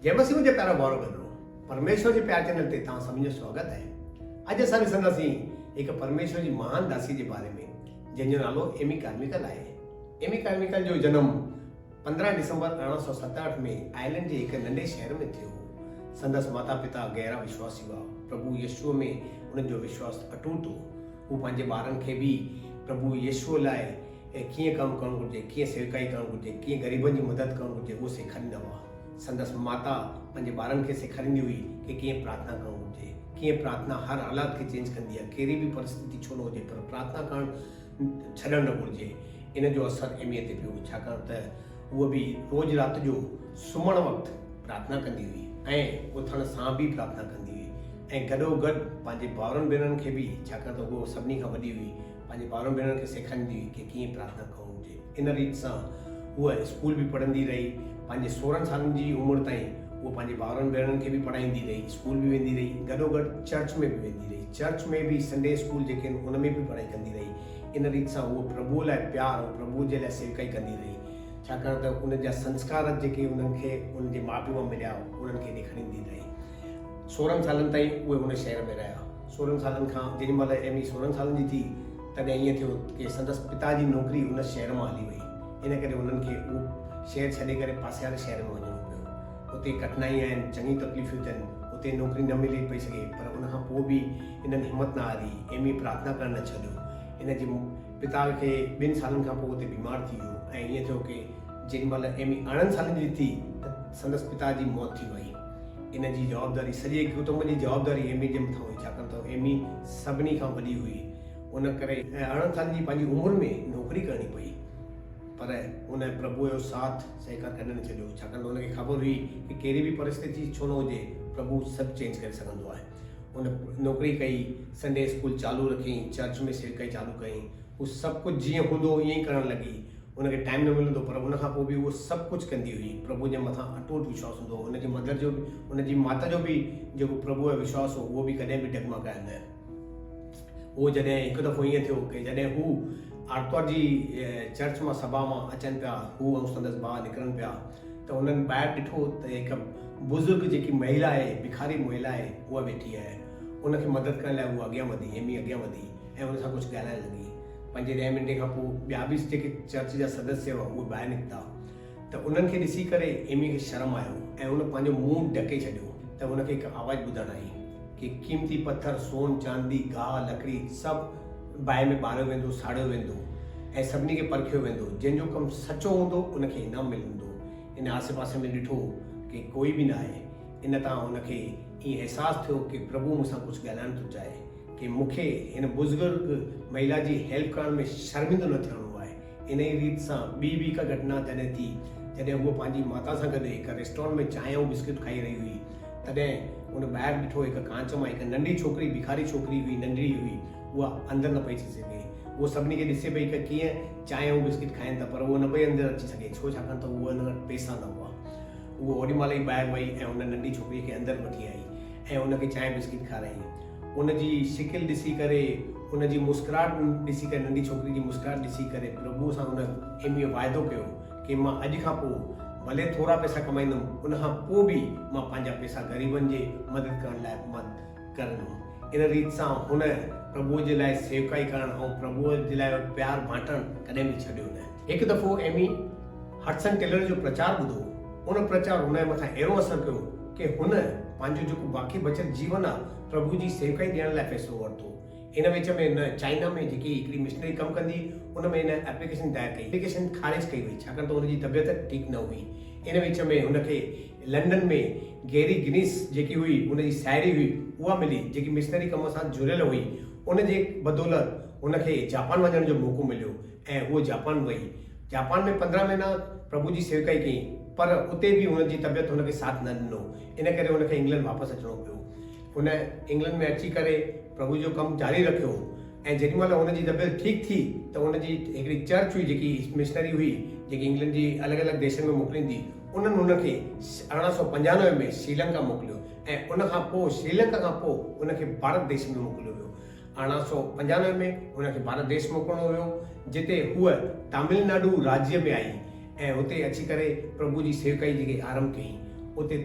جئي مسيح منهنجا پيارا ڀائرو ڀينرو پرميشور جي پيار چينل تي توهان سڀني جو سواگت آهي. اڄ اسان ڏسنداسين هڪ پرميشور جي مهان داسي جي باري ۾ جنهن جو نالو ايمي ڪارميڪل آهي. ايمي ڪارميڪل جو جنم 15 ڊسمبر 1867 ۾ آئرلينڊ جي هڪ ننڍي شهر ۾ ٿيو هو. سندس ماتا پتا گهرا وشواسي هئا. پرڀو يسوع ۾ انهن جو وشواس اٽوٽ هو. هو پنهنجي ٻارن کي به پرڀو يسوع لاء ڪيئن ڪم ڪرڻ گهرجي، ڪيئن سيوڪائي ڪرڻ گهرجي، ڪيئن غريبن جي مدد ڪرڻ گهرجي اهو سيکاريندا هئا. سندس ماتا پنهنجي ٻارن کي سيکاريندي هئي ڪي ڪيئن پرارٿنا ڪرڻ گهرجي، ڪيئن پرارٿنا هر حالات کي چينج ڪندي آهي، ڪهڙي به پرسٿتي ڇو نه هجي پر پرارٿنا ڪرڻ ڇڏڻ نه گهرجي. ان جو اثر ايميء تي پيو، ڇاڪاڻ ته هوء به روز رات جو سمهڻ وقت پرارٿنا ڪندي هئي ۽ اٿڻ سان به پرارٿنا ڪندي هئي ۽ گڏوگڏ پنهنجي ڀائرن ڀينرن کي به، ڇاڪاڻ ته هوء سڀني کان وڏي هئي، پنهنجي ڀائرن ڀينرن کي سيکاريندي هئي ڪي ڪيئن پرارٿنا ڪرڻ گهرجي. ان ريت سان هوء اسڪول به پڙهندي رهي. پنهنجي 16 سالن جي عمر تائين هوء پنهنجي ڀائرن ڀينرن کي به پڙهائيندي رهي، اسڪول به ويندي رهي، گڏوگڏ چرچ ۾ به ويندي رهي. چرچ ۾ به سنڊي اسڪول جيڪي آهن ان ۾ به پڙهائي ڪندي رهي. ان ريت سان هوء پرڀوء لاء پيار ۽ پرڀوء جي لاء سيوڪائي ڪندي رهي. ڇاڪاڻ ته ان جا سنسڪار جيڪي انهن کي انهن جي ماء پيء مان مليا انهن کي ڏيکاريندي رهي. 16 سالن تائين اهي ان شهر ۾ رهيا. 16 سالن کان جيڏي مهل ايمي 16 سالن جي ٿي تڏهن ائين ٿيو ڪي سندس پتا جي نوڪري ان شهر مان هلي وئي. ان ڪري انهن کي اهو شهر ڇڏي ڪري پاسي واري شهر ۾ وڃڻو پيو. اتي ڪٺنائي آين، چڱيون تڪليفون ٿين، اتي نوڪري نه ملي پئي سگهي پر ان کان پوء به انهن همت نه هاري. ايمي پرارٿنا ڪرڻ نه ڇڏيو. ان جي پتا کي ٻن سالن کان پوء اتي بيمار ٿي ويو ۽ ائين ٿيو ڪي جيڏي مهل ايمي 18 سالن جي ٿي ته سندس پتا جي موت ٿي وئي. ان جي جوابداري سڄي ڪٽنب جي جوابداري ايمي جي مٿان هئي ڇاڪاڻ ته ايمي سڀني کان وڏي هئي. ان ڪري 18 سالن جي پنهنجي عمر ۾ نوڪري ڪرڻي پئي. پر ان پرڀوء جو ساٿ سهڪار ڪڏهن نه ڇڏيو ڇاڪاڻ ته ان کي خبر هئي ڪي ڪهڙي به پرسٿتي ڇو نه هجي پرڀو سڀ چينج ڪري سگهندو آهي. ان نوڪري ڪئي، سنڊي اسڪول چالو رکيائين، چرچ ۾ سيوڪائي چالو ڪيائين. هو سڀ ڪجهه جيئن هوندو هو ائين ئي ڪرڻ لڳي. هن کي ٽائيم نه ملندو پر ان کان پوء به هوء سڀ ڪجهه ڪندي هئي. پرڀوء جي مٿان اٽوٽ وشواس هوندو هو. هن جي مدر جو به، هن جي ماتا جو به جيڪو پرڀوء جو وشواس هو، اهو به ڪڏهن به ڊگمگايو نه. اهو جڏهن هڪ دفعو ائين ٿيو ڪي جڏهن هو آرتوار جي چرچ مان سڀا مان اچن پيا، هو ۽ سندس ڀاء نڪرن پيا ته هنن ٻاهر ڏٺو ته هڪ بزرگ جيڪي مهيلا آهي، بکاري مهيلا آهي، اها ويٺي آهي. ان کي مدد ڪرڻ لاء هوء اڳيان وڌي، ايمي اڳيان وڌي ۽ هن سان ڪجهه ڳالهائڻ لڳي. پنجين ڏهين منٽي کان پوء ٻيا به جيڪي چرچ جا سدسيه هئا اهي ٻاهر نڪتا ته انهن کي ڏسي ڪري ايمي کي شرم آيو ۽ هن پنهنجو منهن ڍڪي ڇڏيو ته هن کي هڪ آواز ٻڌڻ آئي ڪي قيمتي پٿر، سون، چاندي، گاهه، لڪڙي سڀ باهه ۾ ٻاريو ويندو، ساڙيو ويندو ۽ سڀني کي پرکيو ويندو، جنهن جو ڪم سچو هوندو ان کي انعام ملندو. هن آسي پاسي ۾ ڏٺو ڪي ڪوئي به نه آهي. ان تان هن کي ائين احساس ٿيو ڪي پرڀو مون سان ڪجهه ڳالهائڻ ٿو چاهي. ڪي مون کي هن بزرگ مهيلا جي هيلپ ڪرڻ ۾ شرمندو نه ٿيڻو آهي. انهيء ريت سان ٻي به هڪ گهٽنا تڏهن ٿي، جڏهن هوء پنهنجي ماتا سان گڏ هڪ ريسٽورنٽ ۾ چانهه ۽ بسڪٽ کائي رهي هئي، تڏهن هن ٻاهر ڏٺو هڪ ڪانچ مان هڪ ننڍي ڇوڪري، بکاري ڇوڪري هئي، ننڍڙي هئي، اها اندر نه پئي اچي سگهي. هوء سڀني کي ڏسي پئي ته ڪيئن چانهه ۽ بسڪٽ کائين ٿا، پر هوء نه پئي اندر اچي سگهي، ڇو ڇاڪاڻ ته هوء هن وٽ پئسا نه هئا. هوء اوڏي مهل ئي ٻاهر وئي ۽ ان ننڍي ڇوڪريء کي اندر وٺي آئي ۽ هن کي چانهه بسڪٽ کارائين. ان جي شڪل ڏسي ڪري، ان جي مسڪراهٽ ڏسي ڪري، ننڍي ڇوڪري جي مسڪراهٽ ڏسي ڪري پرڀوء سان ان ايميء واعدو ڪيو ڪي مان اڄ کان پوء ڀلي ٿورا پئسا ڪمائيندم، ان کان پوء به مان پنهنجا پئسا غريبن جي مدد ڪرڻ لاء مان ڪرندم. ان ريت سان هن پرڀوء جي لاء سيوڪائي ڪرڻ ۽ پرڀوء جي لاء پيار بانٽڻ ڪڏهن به ڇڏيو نه. هڪ دفعو ايمي هڊسن ٽيلر جو پرچار ٻڌو. ان پرچار هن جي مٿان اهڙو اثر ڪيو ڪي هن پنهنجو جيڪو باقي بچيل جيون آ پرڀو جي سيوڪائي ڏيڻ لاء فيصلو ورتو. ان وچ ۾ هن چائنا ۾ جيڪي هڪڙي مشنري ڪم ڪندي ان ۾ هن ايپليڪيشن دائر ڪئي. ايپليڪيشن خارج ڪئي وئي ڇاڪاڻ ته هن جي طبيعت ٺيڪ نه هئي. ان وچ ۾ هن کي لنڊن ۾ گيري گنيس جيڪي هئي ان جي ساهيڙي هئي اها ملي جيڪي مشنري ڪم سان جڙيل هئي. ان جي بدولت هن کي جاپان وڃڻ جو موقعو مليو ۽ هوء جاپان وئي. جاپان ۾ 15 مهينا پرڀو جي سيوڪائي ڪئي پر اتي به هن جي طبيعت هن کي ساٿ نه ڏنو ان ڪري هن کي انگلنڊ واپس اچڻو پيو. هن انگلنڊ ۾ اچي ڪري پرڀو جو ڪم جاري رکيو ۽ جيڏي مهل هن جي طبيعت ٺيڪ ٿي ته هن جي هڪڙي چرچ هئي جيڪي مشنري هئي جيڪي انگلنڊ جي الڳ الڳ ديشن ۾ موڪليندي انهن هن کي 1895 ۾ شريلنڪا موڪليو ۽ ان کان پوء شريلنڪا کان پوء هن کي ڀارت ديش ۾ موڪليو ويو. 1895 ۾ هن کي ڀارت ديش موڪلڻو ويو، جتي هوء تامل ناڊو راجيه ۾ آئي ۽ هتي اچي ڪري پرڀو جي سيوڪائي جي آرنڀ ڪيائين. اتي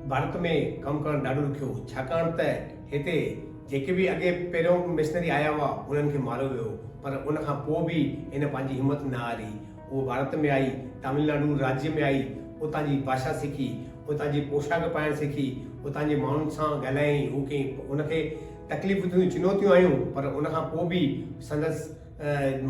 ڀارت ۾ ڪم ڪرڻ ڏاڍو ڏکيو هو، ڇاڪاڻ ته هتي جيڪي به اڳي پهريون مشنري آيا هئا، انهن کي ماريو ويو هو، پر ان کان پوء به هن پنهنجي همت نه هاري. هوء ڀارت ۾ آئي، تامل ناڊو راجيه ۾ آئي، اتان جي ڀاشا سکي، اتان جي پوشاڪ پائڻ سکي، اتان جي ماڻهن سان ڳالهايائين، هو ڪئين هن کي تڪليفون ٿيون، چنوتيون آيون، پر ان کان پوء به سندس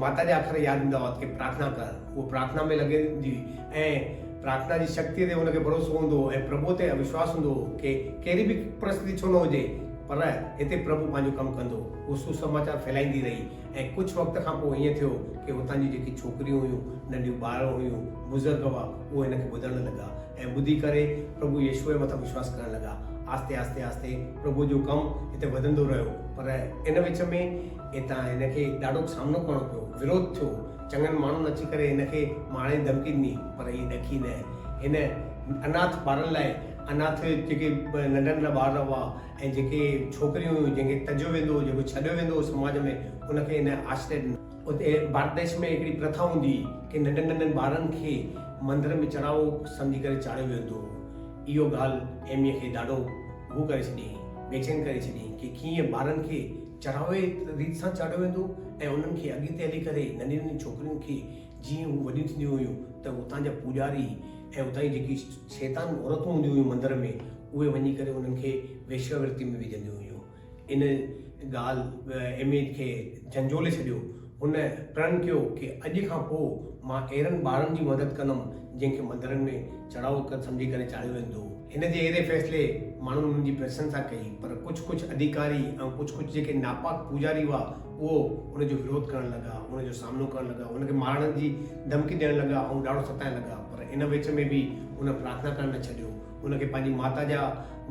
ماتا جا اکر ياد ايندا هئا ته پرارٿنا ڪر. هوء پرارٿنا ۾ لڳي هوندي هئي ۽ پرارٿنا جي شڪتيء تي هن کي ڀروسو هوندو هو ۽ پرڀوء تي وشواس هوندو هو ڪي ڪهڙي به پرسٿتي ڇو نه هجي پر هتي پرڀو پنهنجو ڪم ڪندو. هوء سوسماچار ڦهلائيندي رهي ۽ ڪجهه وقت کان پوء ائين ٿيو ڪي هتان جون جيڪي ڇوڪريون هيون، ننڍيون ٻار هيون، بزرگ هئا، اهي هن کي ٻڌڻ لڳا ۽ ٻڌي ڪري پرڀو يشوع جي مٿان وشواس ڪرڻ لڳا. آهستي آهستي آهستي پرڀوء جو ڪم هتي وڌندو رهيو پر ان وچ ۾ هتان هن کي ڏاڍو سامنو ڪرڻو پيو، وروڌ ٿيو، چڱن ماڻهن اچي ڪري هن کي مارڻ جي ڌمڪي ڏني، پر هيء ڏکي نه. هن اناٿ ٻارن لاء، اناٿ جيڪي ننڍا ننڍا ٻار هئا ۽ جيڪي ڇوڪريون هيون، جنهن کي تجيو ويندو هو، جيڪو ڇڏيو ويندو هو سماج ۾، ان کي هن آشري ڏنو. اتي ڀارت ديش ۾ هڪڙي پرٿا هوندي هئي ڪي ننڍن ننڍن ٻارن کي مندر ۾ چڙهاوو سمجهي ڪري چاڙهيو ويندو هو. اهو ڳالهه ايميء کي ڏاڍو هو ڪري ڇڏيائين، بيچين ڪري ڇڏيائين ڪي ڪيئن ٻارن کي چڙهاوي ريت سان چاڙهيو ويندو ۽ انهن کي اڳتي هلي ڪري ننڍين ننڍين ڇوڪرين کي جيئن هو وڏيون ٿينديون هيون ته اتان جا پوڄاري ۽ اتان جي جيڪي شيطان عورتون هونديون هيون مندر ۾ اهي وڃي ڪري انهن کي ويشيا ورتي ۾ وجهنديون هيون. ان ڳالهه ايمي کي جهنجهولي ڇڏيو. هن پرڻ ڪيو ڪي اڄ کان پوء مان اهڙن ٻارن جي مدد ڪندم جن کي مندرن ۾ چڙهائو سمجهي ڪري چاڙهيو ويندو هو. هن جي اهڙي فيصلي ماڻهن هن جي پرشنسا ڪئي پر ڪجهه ڪجهه اڌيڪاري ۽ ڪجهه ڪجهه جيڪي ناپاڪ پوڄاري هئا اهو ان جو وروڌ ڪرڻ لڳا، ان جو سامنو ڪرڻ لڳا، ان کي مارڻ جي ڌمڪي ڏيڻ لڳا ۽ ڏاڍو ستائڻ لڳا پر ان وچ ۾ به هن پرارٿنا ڪرڻ نه ڇڏيو. هن کي پنهنجي ماتا جا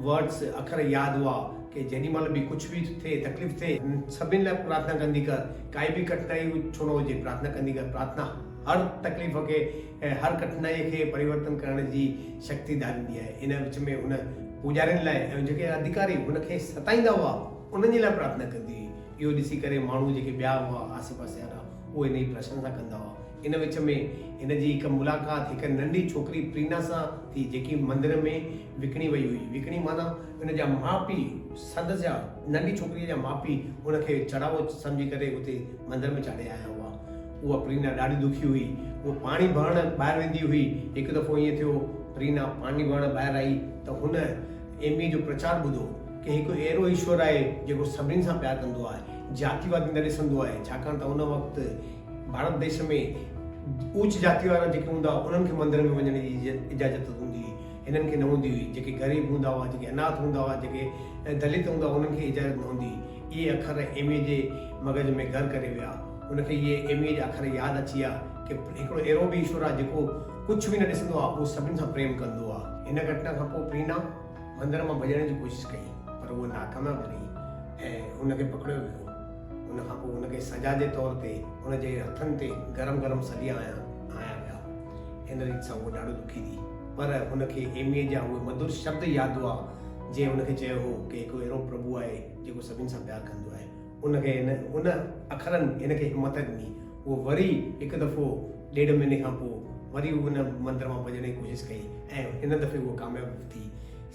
ورڊس، اکر، ياد هئا ڪي جيڏي مهل به ڪجهه به ٿئي، تڪليف ٿئي، سڀني لاء پرارٿنا ڪندي ڪر، ڪائي به ڪٺنائي ڇو نه هجي، پرارٿنا ڪندي ڪر، پرارٿنا هر تڪليف کي ۽ هر ڪٺنائيء کي پريورتن ڪرڻ جي شڪتي ڌاريندي آهي. ان وچ ۾ هن پوڄارين لاء ۽ جيڪي اڌيڪاري هن کي ستائيندا هئا، انهن جي لاء پرارٿنا ڪندي هئي. اهو ڏسي ڪري ماڻهو جيڪي ٻيا هئا، آسي پاسي وارا، اهي هن جي پرشنسا ڪندا هئا. ان وچ ۾ هن جي هڪ ملاقات هڪ ننڍي ڇوڪري پرينا سان ٿي، جيڪي مندر ۾ وڪڻي وئي هئي. وڪڻي معنيٰ ان جا ماء پيء، سندس جا ننڍي ڇوڪريء جا ماء پيء هن کي چڙهاوو سمجهي ڪري اتي مندر ۾ چاڙهي آيا هئا. اها پرينا ڏاڍي دکي هئي. هوء پاڻي ڀرڻ ٻاهر ويندي هئي. هڪ دفعو ائين ٿيو، پرينا پاڻي ڀرڻ ٻاهر آئي ته هن ايميء جو پرچار ٻڌو ڪي هڪ اهڙو ايشور آهي جيڪو سڀني سان پيار ڪندو آهي، جاتيوادي نه ڏسندو آهي، ڇاڪاڻ ته ان وقت ڀارت ديش ۾ اوچ جاتيء وارا جيڪي هوندا هئا انهن کي مندر ۾ وڃڻ جي اجازت هوندي هئي، هنن کي نه هوندي هئي. جيڪي غريب هوندا هئا، جيڪي اناٿ هوندا هئا، جيڪي دلت هوندا هئا انهن کي اجازت نه هوندي هئي. اهي اکر ايميء جي مغز ۾ گهر ڪري ويا. هن کي اهي ايميء جا اکر ياد اچي ويا ڪي هڪڙو اهڙو به ايشور آهي جيڪو ڪجهه به نه ڏسندو آهي، اهو سڀني سان پريم ڪندو آهي. هن گهٽنا کان پوء پرينا مندر مان ڀڄڻ جي ڪوشش ڪئي پر هوء ناڪامياب رهي ۽ هن کي پڪڙيو ويو. ان کان پوء هن کي سزا جي طور تي هن جي هٿن تي گرم گرم سليا هنيا ويا. ان ريت سان هوء ڏاڍو دکي ٿي. پر هن کي ايميء جا اهي مڌر شبد ياد هئا جنهن هن کي چيو هو ڪي هڪ اهڙو پرڀو آهي جيڪو سڀني سان پيار ڪندو آهي. ان کي هن ان اکرن هن کي همت ڏني. هوء وري هڪ دفعو ڏيڍ مهيني کان پوء وري ان مندر مان ڀڄڻ جي ڪوشش ڪئي ۽ هن دفعي هوء ڪامياب ٿي.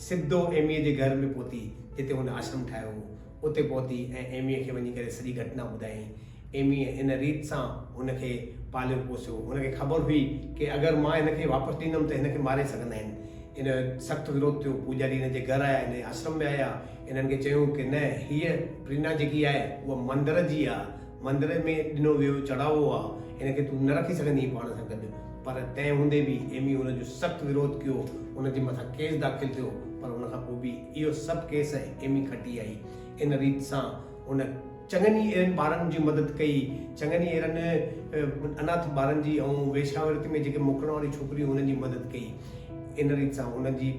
سڌو ايميء جي گهر ۾ پهتي جتي هن آشرم ٺاهيو هو. اتي پهتي ۽ ايميء کي وڃي ڪري سڄي گهٽنا ٻڌايائين. ايميء ان ريت سان هن کي پاليو پوسيو. هن کي خبر هئي ڪي اگر مان هن کي واپس ڏيندم ته هن کي ماري سگهندا آهن. ان سخت وروڌ ٿيو. پوڄاري هن جي گهر آيا، هن جي آشرم ۾ آيا. انهن کي چيائون ڪي نه هيء پرينا جيڪي آهي اها مندر جي آهي. مندر ۾ ڏنو ويو چڙهاوو آهي. هن کي تون نه رکي سگهندينء پاڻ سان گڏ. پر تنهن هوندي به ايمي هن جو سخت وروڌ ڪيو. هن جي مٿان ڪيس داخل ٿيو پر ان کان پوء به اهو سڀ ڪيس ايمي کٽي آئي. ان ريت سان هن چڱن ئي اهڙن ٻارن جي مدد ڪئي، چڱن ئي اهڙن اناٿ ٻارن جي ۽ ويشياورتي ۾ جيڪي موڪلڻ واريون ڇوڪريون هيون انهن جي مدد ڪئي. ان ريت سان هن جي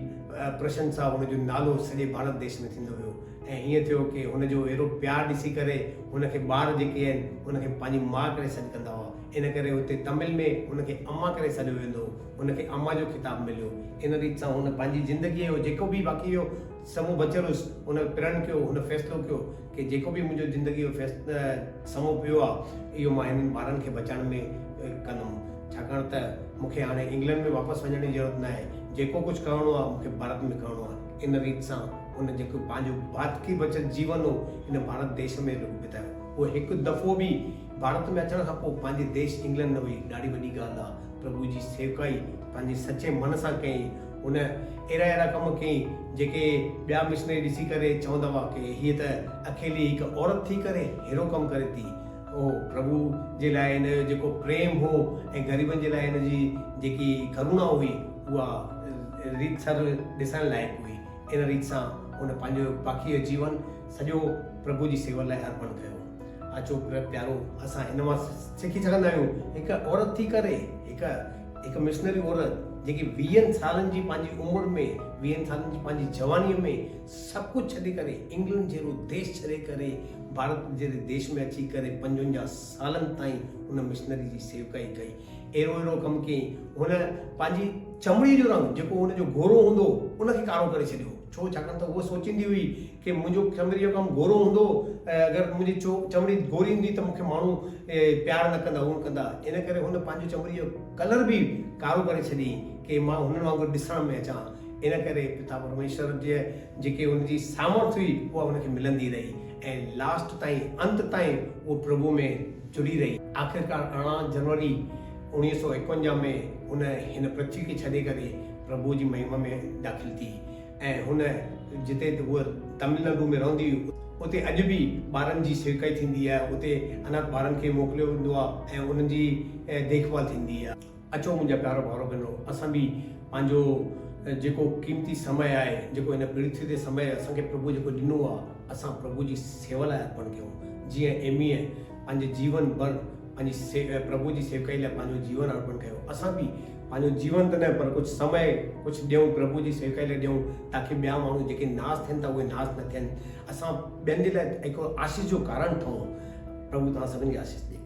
پرشنسا، هن جو نالو سڄي ڀارت ديش ۾ ٿيندو ويو ۽ ائين ٿيو ڪي هن جو اهڙو پيار ڏسي ڪري هن کي ٻار جيڪي آهن هن کي پنهنجي ماء ڪري سڏ ڪندا هئا. ان ڪري اتي تمل ۾ هن کي اما ڪري سڏيو ويندو هو. هن کي اما جو خطاب مليو. ان ريت سان هن پنهنجي زندگيء جو جيڪو به باقي هيو سمو بچيل هيس، هن پرڻ ڪيو، هن فيصلو ڪيو ڪي جيڪو به منهنجو زندگيء جو سمو پيو آهي، اهو مان هنن ٻارن کي بچائڻ ۾ ڪندم. ڇاڪاڻ ته مون کي هاڻي انگلنڊ ۾ واپس وڃڻ جي ضرورت ناهي. جيڪو ڪجهه ڪرڻو آهي، مون کي ڀارت ۾ ڪرڻو آهي. ان ريت سان هن جيڪو پنهنجو باقي بچيل جيون هو هن ڀارت ديش ۾ رڳو بتايو. هوء هڪ دفعو به ڀارت ۾ اچڻ کان پوء پنهنجي ديش انگلنڊ نه وئي. ڏاڍي وڏي ڳالهه آ. پرڀو جي سيوڪائي پنهنجي سچي من سان ڪيائين. هن اهڙا اهڙا ڪم ڪيائين جيڪي ٻيا مشنري ڏسي ڪري چوندا هئا ڪي هيء ته اڪيلي هڪ عورت ٿي ڪري ههڙو ڪم ڪري ٿي. هو پرڀو جي لاء هن جو جيڪو پريم هو ۽ غريبن جي لاء هن جي جيڪي ڪروڻا هئي اها ريتسر ڏسڻ لائق هئي. ان ريت سان هن پنهنجو باقي جو جيون سڄو پرڀو جي سيوا لاء ارپڻ ڪيو. اچو پيارو اسان هن مان سکي سگهندا آهيون هڪ عورت ٿي ڪري هڪ هڪ مشنري عورت جيڪي ويهن سالن جي پنهنجي عمر ۾ ويهن سالن جي پنهنجي جوانيء ۾ سڀ ڪجهه ڇڏي ڪري انگلنڊ جهڙو ديش ڇڏي ڪري ڀارت جهڙي ديش ۾ اچي ڪري 55 سالن تائين ان مشنري جي سيوڪائي ڪئي. اهڙو اهڙو ڪم ڪيائين. هن پنهنجي چمڙي جو رنگ جيڪو هن جو گورو هوندو هو ان کي ڪارو ڪري ڇڏيو. ڇو؟ ڇاڪاڻ ته هوء سوچيندي هئي ڪي منهنجو چمڙي جو ڪم گورو هوندو اگر منهنجي چمڙي گوري هوندي ته مون کي ماڻهو پيار نه ڪندا هو ڪندا. ان ڪري هن پنهنجو چمڙي جو ڪلر به ڪارو ڪري ڇڏيائين ڪي مان هنن وانگر ڏسڻ ۾ اچان. ان ڪري پتا پرميشور جي جيڪي ان جي سامرٿ هئي اها ان کي ملندي رهي ۽ لاسٽ تائين انت تائين اهو پرڀو ۾ جڙي رهي. آخرڪار 18 جنوري 1951 ۾ هن هن پرٿوي کي ڇڏي ڪري پرڀو جي مهما ۾ داخل ٿي ۽ هن جتي هوء تامل ناڊو ۾ رهندي هئي اتي اڄ به ٻارن جي سيوڪائي ٿيندي آهي اتي اناٿ ٻارن کي موڪليو ويندو آهي ۽ انهن جي ديک ڀال ٿيندي آهي. اچو منهنجا پيارا ڀائرو ڀينرو اسان به پنهنجو جيڪو قيمتي سمي آهي جيڪو هن پرٿوي تي سمي اسان کي پرڀو جيڪو ڏنو آهي اسان پرڀو جي سيوا لاء ارپڻ ڪيون جيئن ايميء پنهنجي جيون ڀر پنهنجي پرڀو جي سيوڪائي لاء پنهنجو جيون ارپڻ ڪيو اسان به پنهنجو جيون ته نه پر ڪجهه سمي ڪجهه ڏيون پرڀو جي سيوڪائي لاء ڏيون تاڪي ٻيا ماڻهو جيڪي ناس ٿين ٿا اهي ناس نه ٿين اسان ٻين جي لاء هڪ آشيش جو ڪارڻ ٺهون پرڀو توهان سڀني کي آشيش ڏي.